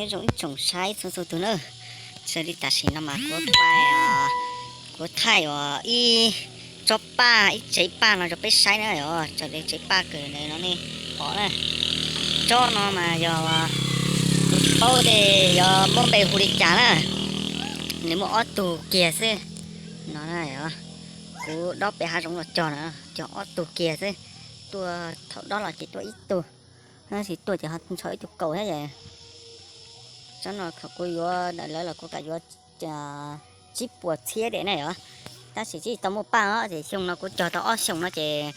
Zoo ib tsoom saib txhua txhua tus na, raws li tam sim no mas kuv pais, kuv thaij uas ib tsob paj ib tsev paj no rau peb saib na os. Raws li tsev paj kawg no nej pom na, tsob no mas yog, kuv tsis paub tias yog muab npe hu li cas na. Nws muaj ob tug kiag xwb no. Kuv dob pem hav zoov los cog na, cog ob tug kiag xwb. Tuaj thaum dob los ces tuaj ib tug, tab sis tuaj ces ho ntshaw ib tug kaus thiab es. Tsob no thaum kuv yuav ntawm lawv los kuv kam yuav tsib puas txhiab diam ne os. Tab sis tsis tau muaj paj os, ces xyoo no kuv cog tau ob xyoos no ces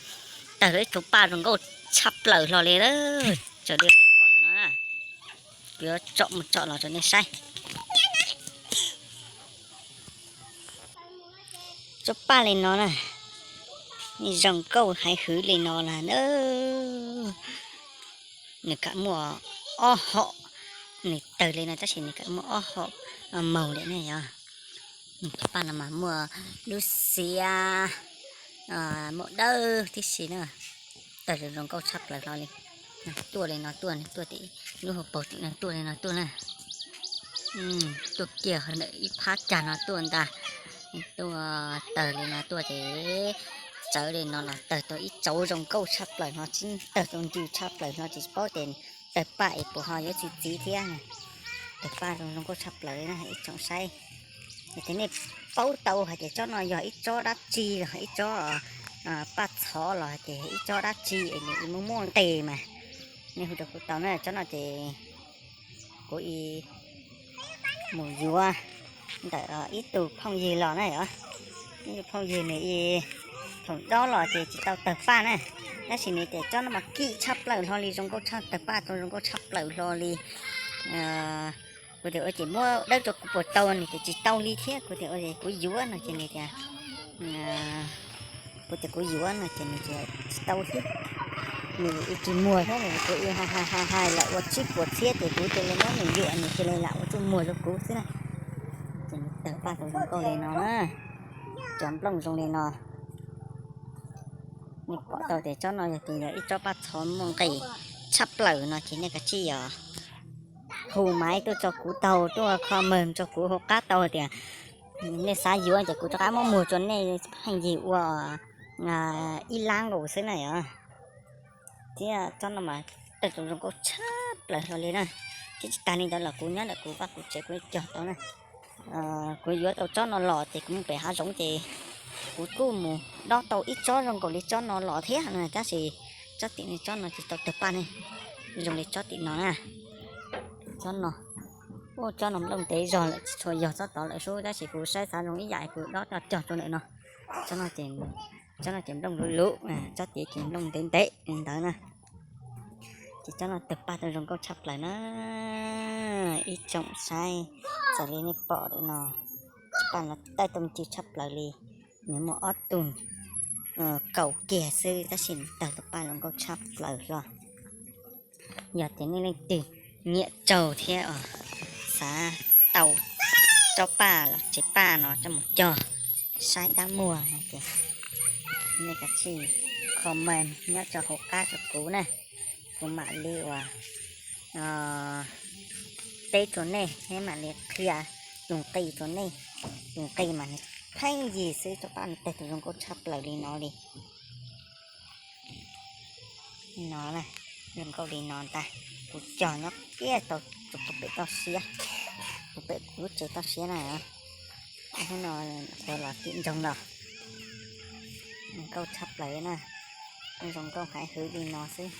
tawg lawm ib tug paj zoo nkauj tshaj plaws hlo li. Raws li pom ntawm no, kuv yuav tsom mus tsom los rau nej saib. Tsob paj li no na, zoo nkauj heev hwv li no na. Nws kam muaj ob hom, nws tawg li no tab sis nws kam muaj ob hom maug li ne yog. Tsob paj no mas muaj lub xiav, muaj dawb tib si na. Tawg zoo nkauj tshaj plaws hlo li. Tuaj li no tuaj, tuaj tim lub hauv paus tim no tuaj li no tuaj na. Tuaj kiag ntawm ib phab cag no tuaj ntag. Tuaj tawg li no tuaj ces txawv li no los tawg tau ib tsob zoo nkauj tshaj plaws hlo, tsis tawg tau ncw tshaj plaws hlo, tsis paub ces tawg paj es puas ho yuav txi txiv thiab. Tawg paj zoo nkauj tshaj plaws li na ib tsoom saib. Ces nej paub tau hais tias tsob no yog ib tsob dab tsi los ib tsob paj txhov los hais tias ib tsob dab tsi es nws muaj muaj nqis mas nej hu rau kuv tau na. Tsob no ces kuv mus yuav ntawm ib tug phooj ywg los na os. Ib tug phooj ywg nws thaum dob los ces tsis tau tawg paj na, tab sis nws tias tsob no mas kim tshaj plaws hlo li, zoo nkauj tshaj, tawg paj tau zoo nkauj tshaj plaws hlo li. Kuv tias ua ces muab dawb rau kuv puas tau, nws tias tsis tau li thiab. Kuv tias ua ces kuv yuav no ces nws tias, kuv tias kuv yuav no ces nws tias tsis tau thiab. Nws ib tsis muag thiab, nws kuv ib hais hais hais lawm ua tsib puas txhiab ces kuv cia li muab nws yuam, nws cia li lam ua tsuj muag rau kuv xwb na. Ces nws tawg paj tau zoo nkauj li no na, cov nplooj zoo li no. Nej pom tau tias tsob no yog tias yog ib tsob paj txhov muaj nqis tshaj plaws no ces nej kav tsij yog hu maiv tuaj tso kuv tau, tuaj comment tso kuv hauv qab tau tias nej xav yuav ces kuv rov qab muab muag rau nej pheej yig ua ib lab nkaus xwb na yog. Thiab tsob no mas tawg tau zoo nkauj tshaj plaws hlo li na. Thiab tsis tas li ntawd los kuv nyob ntawm kuv vaj kuv tsev kuv cog tau na. Kuv yuav tau tsob no los ces kuv mus pem hav zoov ces kuv kuj mus dob tau ib tsob zoo nkaus li tsob no los thiab na, tab sis tsob tim no, tsob no tsis tau tawg paj ne, zoo li tsob tim no na. Tsob no, ua tsob no nplooj ntev zog lawm tsis tshua yog tsob tod lawm sub, tab sis kuv saib xav zoo ib yam kuv dob coj cog rau ntawm no. Tsob no ces, tsob no ces nplooj luv luv, tsob tid ces nplooj ntev ntev li ntawd na. Ces tsob no tawg paj tau zoo nkauj tshaj plaws na. Ib tsoom saib, txawm li nej pom li no, paj no tawg tau ncw tshaj plaws li. Nws muaj ob tug kaus kiag xwb tab sis nws tawg tau paj zoo nkauj tshaj plaws hlo. Yog tias nej leej twg nyiam tsaug thiab xav tau tsob paj los tsev paj no coj mus cog saib dab muag no ces nej kav tsij comment nyob rau hauv qab rau kuv na. Kuv mam li uas teb rau nej thiab mam li qhia tus nqi rau nej. Tus nqi mas nws pheej yig xwb, tsob paj no tawg tau zoo nkauj tshaj plaws li no li. No, zoo nkauj li no ntag. Kuv cog nyob kiag tau tus pem toj siab, tus pem kuv lub tsev toj siab na. Hnub no kuv los tim nroog los, zoo nkauj tshaj plaws na. Zoo nkauj heev hwv li no xwb.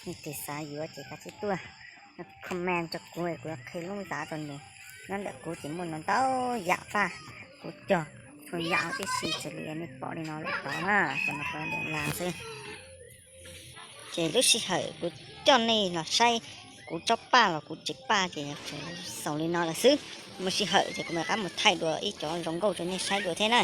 Nej tus xav yuav ces kav tsij tuaj comment rau kuv, kuv qhia lub ntav rau nws. Nyob ntawm kuv ces muaj ntau ntau yam paj, kuv cog txhua yam tib si, raws li nej pom li no lawm tod na, cov no kuv lam xwb. Ces lub sij hawm kuv coj nej los saib kuv tsob paj los kuv tsev paj ces xaus li no lawm xwb. Muaj sij hawm ces kuv mam rov qab mus thaij dua ib cov zoo nkauj rau nej saib dua thiab na.